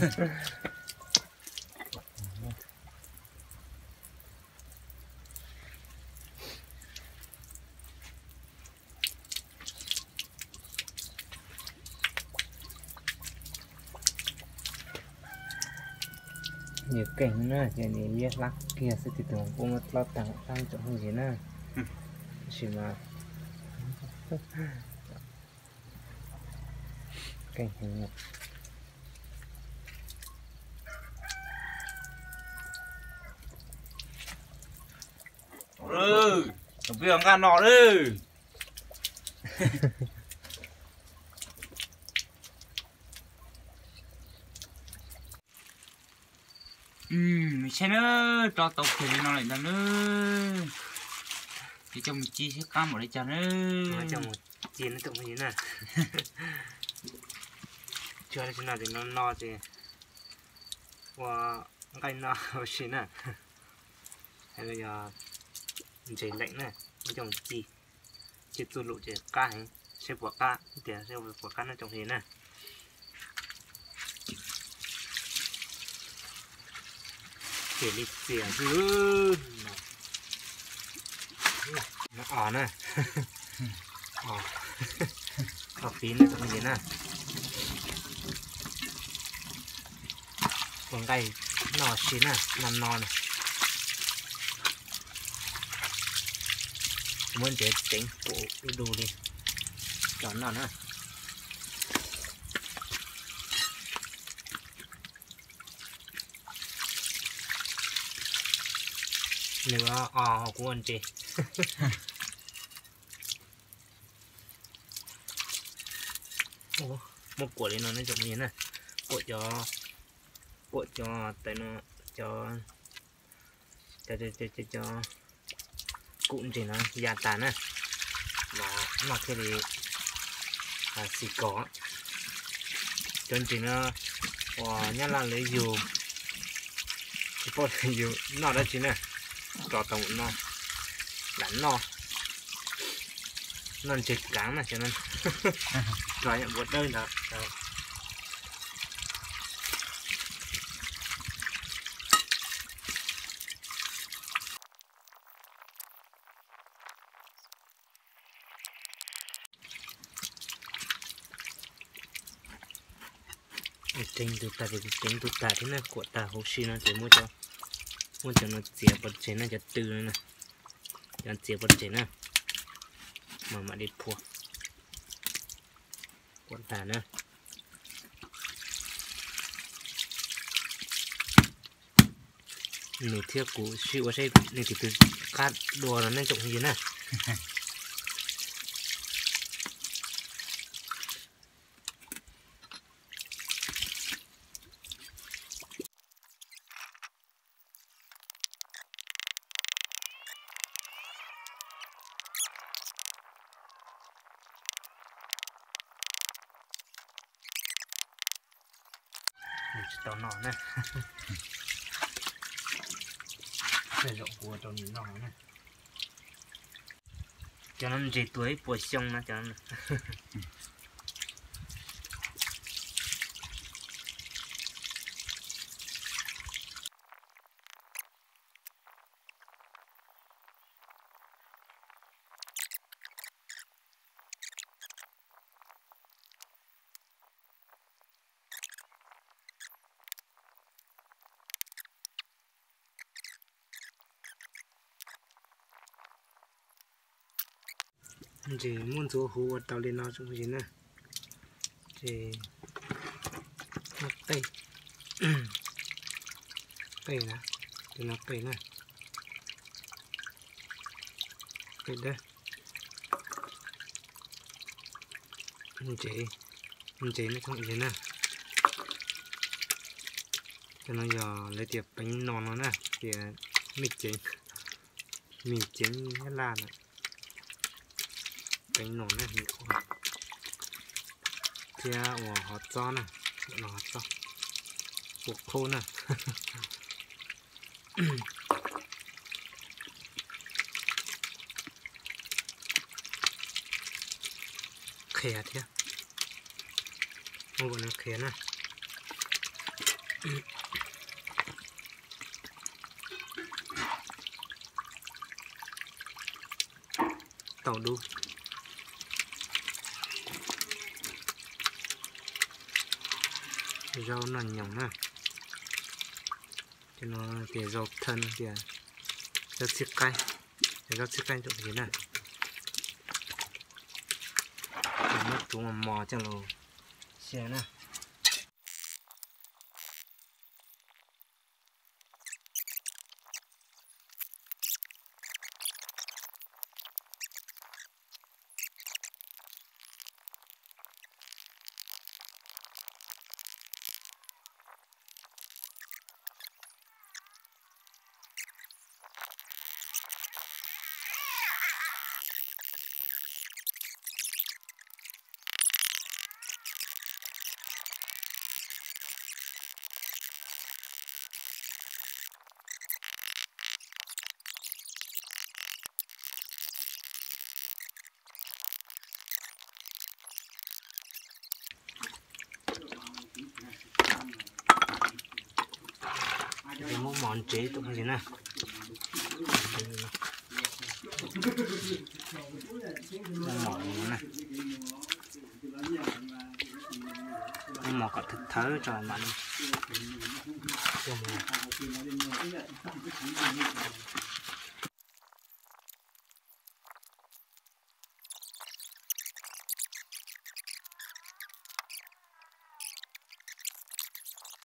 Yog keej na, ces nws liab hlab kiag xwb, tus kuj muab tlob tag hlab tsoom phooj ywg na. Tab sis mas keej heev. Tus pib nqaj no lawm. Saib na, rov tau kiag li no lawm ntag na. Ces coj mus ci seb qab npaum li cas na. Coj mus ci no tus phooj ywg na. Tsuag li no ces no no ces ua nqaij no ua si na. Hais los yog ntses leem na, muab coj mus ci, ci txuj lus ces qab heev, seb puas qab tiag, seb puas qab no tsoom phooj ywg na. Txias li txias xwb. Os na, os fiv na tsoom phooj ywg na. Ua nqaij noj si na, no no na. Muab ntsev ceev pum ib du li, tso noj na. Nws os, kuv ua ntses. Muab kuam li no ne tsoom phooj ywg na, kuam cov, kuam cov tais no, cov, cov, cov, cov kub ntses no ya tas na, mas noj thiaj li xis kos. Cov ntses no uas nyob laj lawv yug, tsis paub lawv yug noj dab tsi na, tso tau mus no, lam noj, noj ntses kaav na, tso ua dawb ntawd. Ceev tus tag, ceev tus tag thiab na, kuam tag huv si no ces muab cov, muab cov no txiav pov tseg na, cov tw no, cov txiav pov tseg na, mas mam li phua. Kuam tag na. Nws thiab kuv sib ua saib nws tus twg qab dua no nej tsoom phooj ywg na. Nws tsis tau noj na. Tej zaum kuv ua rau nws noj na. Cov no ntses tuag ib puas xyoo no cov no. Ntses muaj ntxuav huv ua tau li no tsoom phooj ywg na. Ces muaj qej, qej na, tus no qej na, qej dawb, ntses, ntses nej tsoom phooj ywg na. Cov no yog lawv tias peev no no na, tias me ceev, me ceev Nyab Laj na. Peev no na, me qhuav thiab uas hov txob na, no hov txob, ua qhub na. Qhia thiab, muab ua nws qhia na. Tau dub. Zaub noj nyoos na. Cov no tias zaub thawj no tias zaub txhib qaib, zaub txhib qaib tus na. Muab rub mos mos coj los sia na. Muab mos ntsev tus no na. Muab mos mus na. Muab mos kom thawv thawv tso mam coj mus.